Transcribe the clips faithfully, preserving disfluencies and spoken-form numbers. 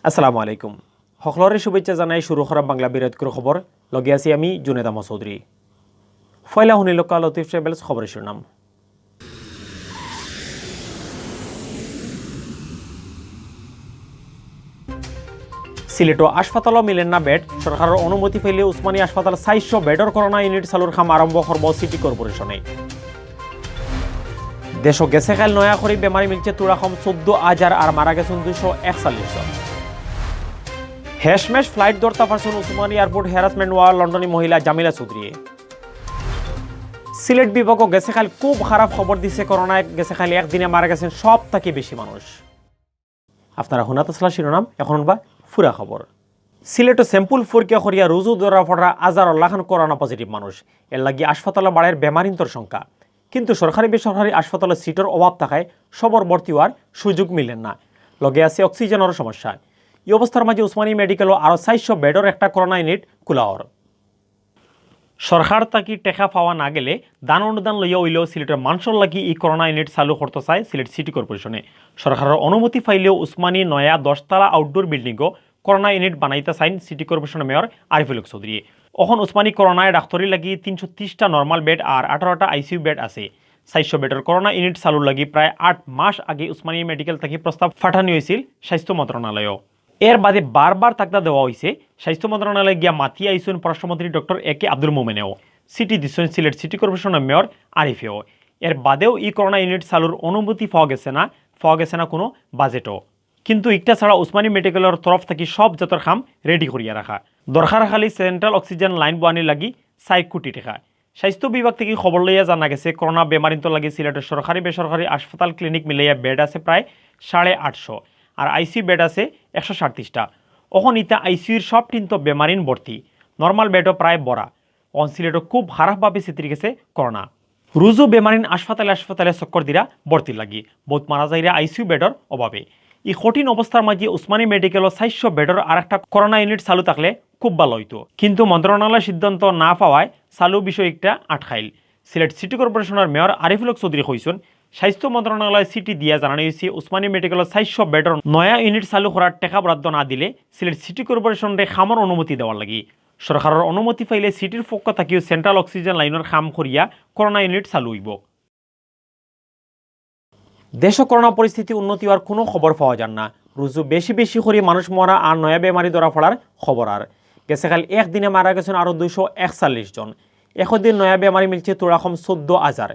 আসসালামু আলাইকুম। হকলরে শুভেচ্ছা জানাই শুরু করা বাংলা বিরতকুর খবর। লগে আছি আমি জুনেদ আহমদ চৌধুরী। পয়লা হুনিলকা লতিফ ট্রাভেলস খবরের শিরোনাম। সিলেটো হাসপাতালো মিলের না বেড, সরকারর অনুমতি পাইলে উসমানী হাসপাতাল চাইরশো বেডর করোনা ইউনিট চালুর কাম আরম্ভ করব সিটি কর্পোরেশনে। দেশো গেছে কাইল নয়া করি বেমারি মিলছে তুড়া কম চৌদ্দ হাজার আর মারা গেছেন দুইশো একচল্লিশ জন। হেশমেশ ফ্লাইট ধরতা পারছেন উসমানী এয়ারপোর্ট হ্যারাসমেন্ট ওয়ার লন্ডনী মহিলা জামিলা চৌধুরী। সিলেট বিভাগও গেছে কাইল খুব খারাপ খবর দিছে করোনায়, গেছে কাইল একদিনে মারা গেছেন সব থাকি বেশি মানুষ। আপনারা হুনাত আসলা শিরোনাম, এখন বা ফুরা খবর। সিলেটো স্যাম্পল পরীক্ষা করিয়া রুজু ধরা পড়া হাজারো লাখান করোনা পজিটিভ মানুষ। এর লাগি হাসপাতালো বাড়ের বেমারিন্তর সংখ্যা। কিন্তু সরকারি বেসরকারি হাসপাতালো সিটর অভাব থাকায় সবর ভর্তি হওয়ার সুযোগ মিলের না। লগে আছে অক্সিজেনর সমস্যা। এই অবস্থার মাঝে উসমানী মেডিকেলো আরো চাইরশো বেডর একটা করোনা ইউনিট খোলা অর। সরকার থাকি টেকা পাওয়া না গেলে দান অনুদান লইয়া অইলেও সিলেটর মানষর লাগি ই করোনা ইউনিট চালু করতে চায় সিলেট সিটি কর্পোরেশনে। সরকারর অনুমতি পাইলেও উসমানী নয়া দশতলা আউটডোর বিল্ডিংও করোনা ইউনিট বানাইতা চাইন সিটি কর্পোরেশনর মেয়র আরিফুল হক চৌধুরী। অখন উসমানী করোনায় ডাক্তারির লাগি তিনশো তিরিশটা নরমাল বেড আর আঠারোটা আইসিইউ বেড আছে। চাইরশো বেডর করোনা ইউনিট চালুর লাগি প্রায় আট মাস আগে উসমানী মেডিকেল থাকি প্রস্তাব পাঠানি অইছিল স্বাস্থ্য মন্ত্রণালয়ও। এর বাদে বারবার তাগাদা দেওয়া অইছে। স্বাস্থ্য মন্ত্রণালয়ে গিয়া মাতি আইছইন পররাষ্ট্রমন্ত্রী ডক্টর এ কে আব্দুল মোমেনেও। চিঠি দিছইন সিলেট সিটি কর্পোরেশনর মেয়র আরিফেও। এর বাদেও ই করোনা ইউনিট চালুর অনুমতি পাওয়া গেছে না, পাওয়া গেছে না কোনো বাজেটও। কিন্তু ইকটা ছাড়া উসমানী মেডিকেলর তরফ থাকি সব জাতর কাম রেডি করিয়া রাখা। দরকার খালি সেন্ট্রাল অক্সিজেন লাইন বওয়ানির লাগি চাইর কোটি টেকা। স্বাস্থ্য বিভাগ থাকি খবর লইয়া জানা গেছে, করোনা বেমারিন্তর লাগি সিলেটর সরকারি বেসরকারি হাসপাতাল ক্লিনিক মিলাইয়া বেড আছে প্রায় সাড়ে আটশো, আর আইসিইউ বেড আছে একশো সাতত্রিশটা। অখন ইতা আইসিইউর সব টিনতো বেমারিন ভর্তি, নরমাল বেডও প্রায় ভরা। অখন সিলেটও খুব খারাপভাবে ছিতরি গেছে করোনা। রুজু বেমারিন হাসপাতালে হাসপাতালে চক্কর দিরা ভর্তির লাগি, বউত মারা যাইরা আইসিইউ বেডর অভাবে। ই কঠিন অবস্থার মাঝে উসমানী মেডিকেলো চাইরশো বেডর আর একটা করোনা ইউনিট চালু থাকলে খুব ভালা অইতো, কিন্তু মন্ত্রণালয়র সিদ্ধান্ত না পাওয়ায় চালু বিষয় একটা আটকাইল। সিলেট সিটি কর্পোরেশনর মেয়র আরিফুল হক চৌধুরী কইছইন, স্বাস্থ্য মন্ত্রণালয়ে চিঠি দিয়া জানানি অইছে উসমানী মেডিকেলো চাইরশো বেডর নয়া ইউনিট চালু করার টেকা বরাদ্দ না দিলে সিলেট সিটি কর্পোরেশনরে কামর অনুমতি দেওয়ার লাগি। সরকারর অনুমতি পাইলে সিটির পক্ষ থাকিও সেন্ট্রাল অক্সিজেন লাইনর কাম করিয়া করোনা ইউনিট চালু অইবো। দেশো করোনা পরিস্থিতি উন্নতি অওয়ার কোনো খবর পাওয়া যার না। রুজু বেশি বেশি করি মানুষ মরা আর নয়া বেমারি ধরা পড়ার খবর আর। গেছে কাইল একদিনে মারা গেছেন আরো দুইশো একচল্লিশ জন। একদিন নয়া বেমারি মিলছে তুড়া কম চৌদ্দ হাজার।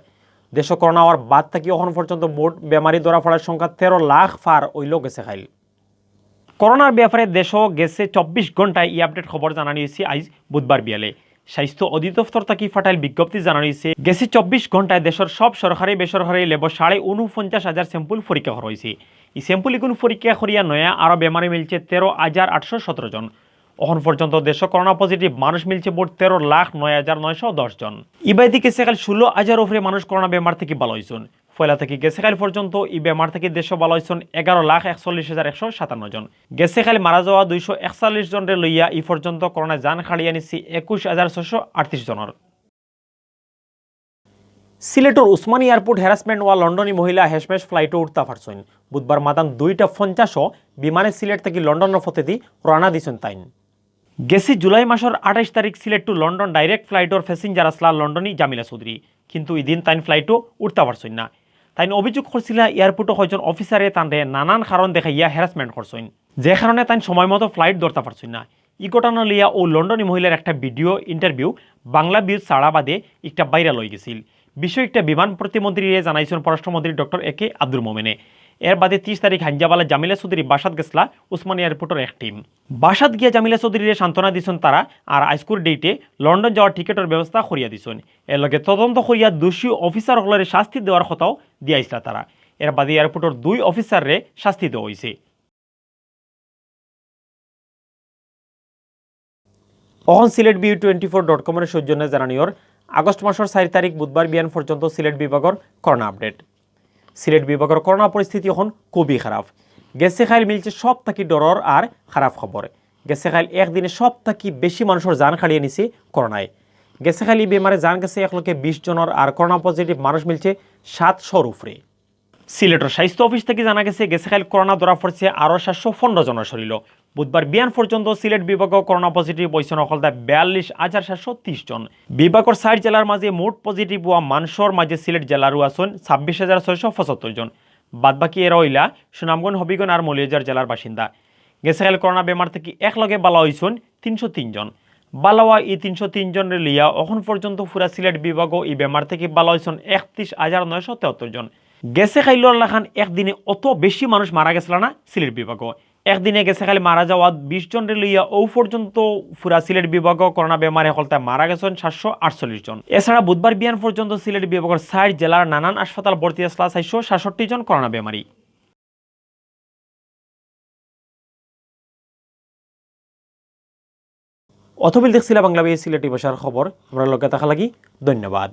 দেশো করোনা অওয়ার বাদ থাকি অখন পর্যন্ত মোট বেমারি ধরা পড়ার সংখ্যা তেরো লাখ পার অইলো গেছে কাইল। করোনার ব্যাপারে দেশো গেছে চব্বিশ ঘন্টায় ই আপডেট খবর জানানি অইছে আইজ বুধবার বিয়ালে। স্বাস্থ্য অধিদপ্তর থাকি ফাটাইল বিজ্ঞপ্তি জানানি অইছে, গেছে চব্বিশ ঘন্টায় দেশর সব সরকারি বেসরকারি ল্যাবো সাড়ে ঊনপঞ্চাশ হাজার স্যাম্পল পরীক্ষা করা অইছে। ই স্যাম্পল ইগুন পরীক্ষা করিয়া নয়া আরো বেমারি মিলছে তেরো হাজার আটশো সতেরো জন। অখন পর্যন্ত দেশো করোনা পজিটিভ মানুষ মিলছে মোট তেরো লাখ নয় হাজার নয়শো দশ জন। ইবাদি গেছে কাইল ষোলো হাজার উপরে মানুষ করোনা বেমার থাকি ভালা অইছইন। পয়লা থাকি গেছে কাইল পর্যন্ত ই বেমার থাকি দেশো ভালা অইছইন এগারো লাখ একচল্লিশ হাজার একশো সাতান্ন জন। গেছে কাইল মারা যাওয়া দুইশো একচল্লিশ জনরে লইয়া ই পর্যন্ত করোনায় জান কাড়িয়া নিছে একুশ হাজার ছয়শো আটত্রিশ জনর। সিলেটর উসমানী এয়ারপোর্ট হ্যারাসমেন্ট অওয়া লন্ডনী মহিলা হেশমেশ ফ্লাইটো উঠতা পারছইন। বুধবার মাদান দুইটা পঞ্চাশো বিমানে সিলেট থাকি লন্ডনর পথেদি রওনা দিছইন তাইন। গেছে জুলাই মাসর আঠাইশ তারিখ সিলেট to লন্ডন ডাইরেক্ট ফ্লাইটর প্যাসেঞ্জার আছলা লন্ডনী জামিলা চৌধুরী, কিন্তু ইদিন তাইন ফ্লাইটো উঠতা পারছইন না। তাইন অভিযোগ করছিলা এয়ারপোর্টো কয়জন অফিসারে তানরে নানান কারণ দেখাইয়া হ্যারাসমেন্ট করছইন, যে কারণে তাইন সময় মতো ফ্লাইট ধরতা পারছইন না। ই ঘটনা লইয়া অউ লন্ডনী মহিলার একটা ভিডিও ইন্টারভিউ বাংলা ভিউজ ছাড়া বাদে একটা ভাইরাল অইগেছিল। বিষয় একটা বিমান প্রতিমন্ত্রীরে জানাইছইন পররাষ্ট্রমন্ত্রী ডক্টর এ কে আব্দুল মোমেনে। এর বাদে ত্রিশ তারিখ হাইঞ্জাবালা জামিলা চৌধুরী বাসাত গেছলা উসমানী এয়ারপোর্টর এক টিম। বাসাত গিয়া জামিলা চৌধুরীরে সান্ত্বনা দিছইন তারা, আর আইজকুর ডেটে লন্ডন যাওয়ার টিকেটর ব্যবস্থা করিয়া দিছইন। এর লগে তদন্ত করিয়া দোষী অফিসার অকলরে শাস্তি দেওয়ার কথাও দিয়াইছলা তারা। এর বাদে এয়ারপোর্টর দুই অফিসাররে শাস্তি দেওয়া অইছে। অখন Sylhet view twenty four dot কমর সৌজন্যে জানানি অর আগস্ট মাসর চাইর তারিখ বুধবার বিয়ান পর্যন্ত সিলেট বিভাগর করোনা আপডেট। সিলেট বিভাগর করোনা পরিস্থিতি অখন খুবই খারাপ। গেছে কাইল মিলছে সব থাকি ডরর আর খারাপ খবর। গেছে কাইল একদিনে সব থাকি বেশি মানুষর জান কাড়িয়া নিছে করোনায়। গেছে কাইল ই বেমারে জান গেছে এক লক্ষ বিশ জনর আর করোনা পজিটিভ মানুষ মিলছে সাতশোর উপরে। সিলেটর স্বাস্থ্য অফিস থাকি জানা গেছে, গেছে কাইল করোনা ধরা পড়ছে আরো সাতশো পনেরো জনর শরীলো। বুধবার বিয়ান পর্যন্ত সিলেট বিভাগো করোনা পজিটিভ অইছইন অকলতা বিয়াল্লিশ হাজার সাতশো তিরিশ জন। বিভাগর চাইর জেলার মাঝে মোট পজিটিভ অওয়া মানষর মাঝে সিলেট জেলারও আছইন ছাব্বিশ হাজার ছয়শো পঁচাত্তর জন। বাদবাকি এরা অইলা সুনামগঞ্জ, হবিগঞ্জ আর মৌলভীবাজার জেলার বাসিন্দা। গেছে কাইল করোনা বেমার থাকি একলগে বালা অইছইন তিনশো তিন জন। বালা অওয়া ই তিনশো তিন জনরে লইয়া অখন পর্যন্ত পুরা সিলেট বিভাগো ই বেমার থাকি বালা অইছইন একত্রিশ হাজার নয়শো তেহাত্তর জন। গেছে কাইলর লাখান একদিনে অত বেশি মানুষ মারা গেছলা না সিলেট বিভাগো। একদিনে গেছে কাইল মারা যাওয়া বিশ জনরে লইয়া অউ পর্যন্ত পুরা সিলেট বিভাগো করোনা বেমারে অকলতা মারা গেছইন সাতশো আটচল্লিশ জন। এছাড়া বুধবার বিয়ান পর্যন্ত সিলেট বিভাগর চাইর জেলার নানান হাসপাতাল ভর্তি আছলা চাইরশো সাতষট্টি জন করোনা বেমারি। অতবিল দেখছিলা বাংলা বিএ সিলেটি ভাষার খবর। আমরার লগে থাকা লাগি ধন্যবাদ।